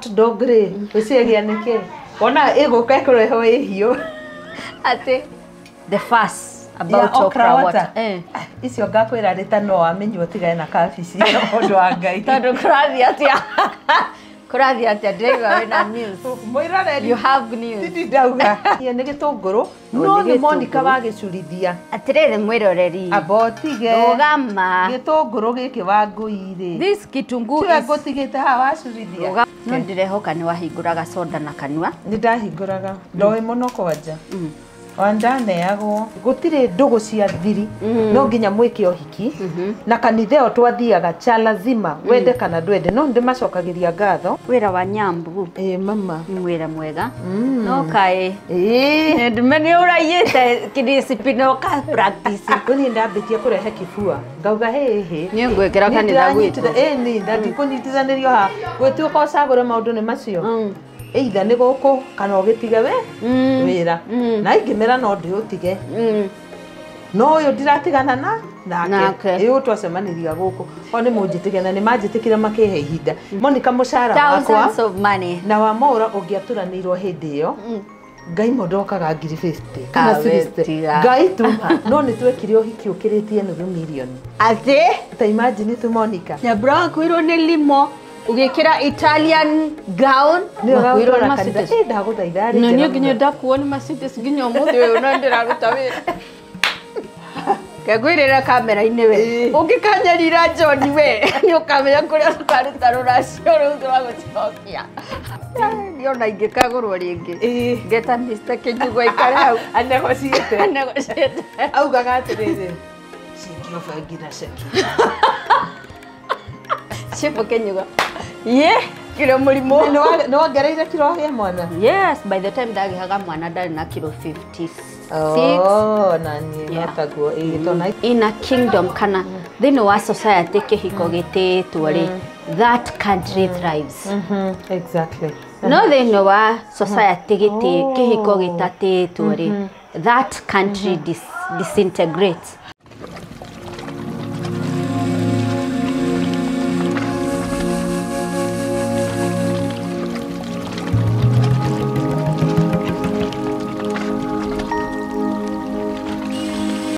Hot dog rĩ, wĩciragia nĩkĩ? Wona ĩgũka ĩkũreho ĩhiũ. Atĩ the fuss about Ya okra water. Eh. Icio ngakwĩra rĩ ta no wamĩnyua ũtigane na kabici ũndũ wa Ngai. Tondũ kũrathiĩ atĩa? Kũrathiĩ atĩa? Ndĩraigua wĩna news. Mwĩroreri. You have news. Tindi ndauga. Ĩĩ nĩ gĩtũngũrũ. No nĩ nĩ Monica gĩtũngũrũ. Wagĩcurithia. Atĩrĩrĩ mwĩroreri. Amba ũtige. Rũgama. Gĩtũngũrũ gĩkĩ wa ngui rĩ. This kitunguu Tiwe is ngũtigĩte haha wacurithia. Rũgama. No ndĩrehoka nĩ wahingũraga soda na kanua. Nĩ ndahingũraga. Ndoĩ mũno kwanja. Wandaneagwo gũtirĩ ndũgũ cia thiri, no nginya mwĩke ũhiki na kanitha ĩyo twathiaga cha lazima wende kana ndwende, no ndĩmacokagĩria ngatho. Wĩra wa Nyambu Ĩĩ mama. Nĩ wĩra mwega. No kaĩ Ĩĩ. nĩ ũraiyĩte kĩrĩcipi na ũka practice. Niĩ ndambĩtie kũrehe kibua ngauga hĩhĩ. Niĩ ngwĩkĩra kanitha gwitũ. Ĩni ndikũnyitithanĩrio haha gwĩtuĩka ũcagũre maũndũ nĩ macio, either nĩ gũkũ kana ũgĩtige we wĩra, na ingĩmera no ndĩũtige, no ũyũ ndiratigana na nake. Nake. Ĩ twacemaniria gũkũ o nĩ mũnjĩtĩke na nĩ manjĩtĩkire makĩhe ihinda. Monica, mũcara wakwa Thousands of money. Na wa Maura ũngĩatũranĩirwo hĩndĩ ĩyo, Ngai mo ndokaga ngiri 50 kana Awe, 60. tiga. Ngai tuma no nĩ twekire ũhiki ũkĩrĩtie nuthu mirioni. Atĩ Ta imagine tu, Monica. Nyambura, wakuirwo nĩ limo ũgĩkĩra Italian gown. Nĩwe Wakuirwo nĩ gagũtwara kanitha. Mercedes. Ĩ ndagũthaitha rĩ Na niĩ njĩra nginya mũno. ndakuo nĩ Mercedes nginya ũmũthĩ ũyũ no ndĩraruta wĩra. Kengwĩrĩra kamera-inĩ we. Ĩĩ. Ũngĩkanyarira John we, nĩ ũkamenya kũrĩa tũkaruta rũracio rũu rwa gũcokia. Niĩ ona ingĩkagũrwo rĩngĩ. Ĩĩ. Ngeta Mr. Kĩnjugo aikare hau. Anegociĩte. Anegociĩte. Augaga atĩrĩrĩ, cikio bengi na ceki. Chifu Kĩnyugo. Ye, kiro mũrimũ. Nĩ wongereire kiro gĩa mwana? Yes, by the time ndagĩaga mwana ndarĩ na kiro 56. Oh, na niĩ no Yeah. taguo. Ĩĩ tondũ In a kingdom kana thĩinĩ wa society kĩhiko gĩtĩĩtwo rĩ, that country thrives. No thĩinĩ wa society gĩtĩ kĩhiko gĩtatĩĩtwo rĩ, that country disintegrates.